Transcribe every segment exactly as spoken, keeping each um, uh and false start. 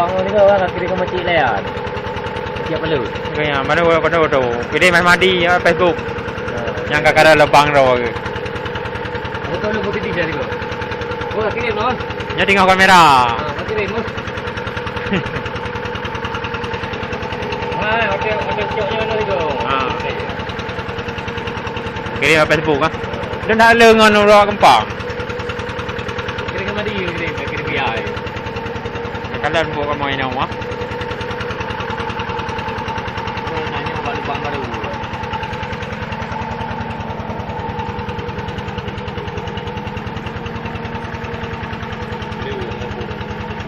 Kamu ni kan orang kiri ke masjid layan. Siap perlu. Kaya mana orang kena tu. Pilih Mas Madi ya Facebook. Ya. Yang kakak ada lubang tu. Aku tahu lu putih dia tu. Oh, kirim noh. Nya tengok kamera. Ha, kirim noh. Ha, okey, okey, siap ni mana tu? Ha. Okey. Kirim Facebook ah. Dan tak ada ngon orang kempang. Kirim ke Madi, kirim, kirim biaya. Kalian buat kamu ini rumah. Nanya balik bang baru.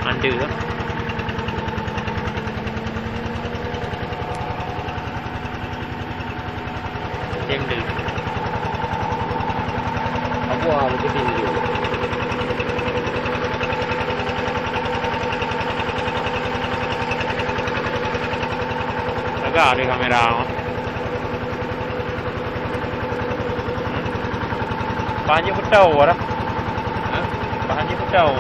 Anda lah. Tem deh. Apa ah, betul ni? Agak ada kamera. Banyak betul lah. Ha? Banyak betul.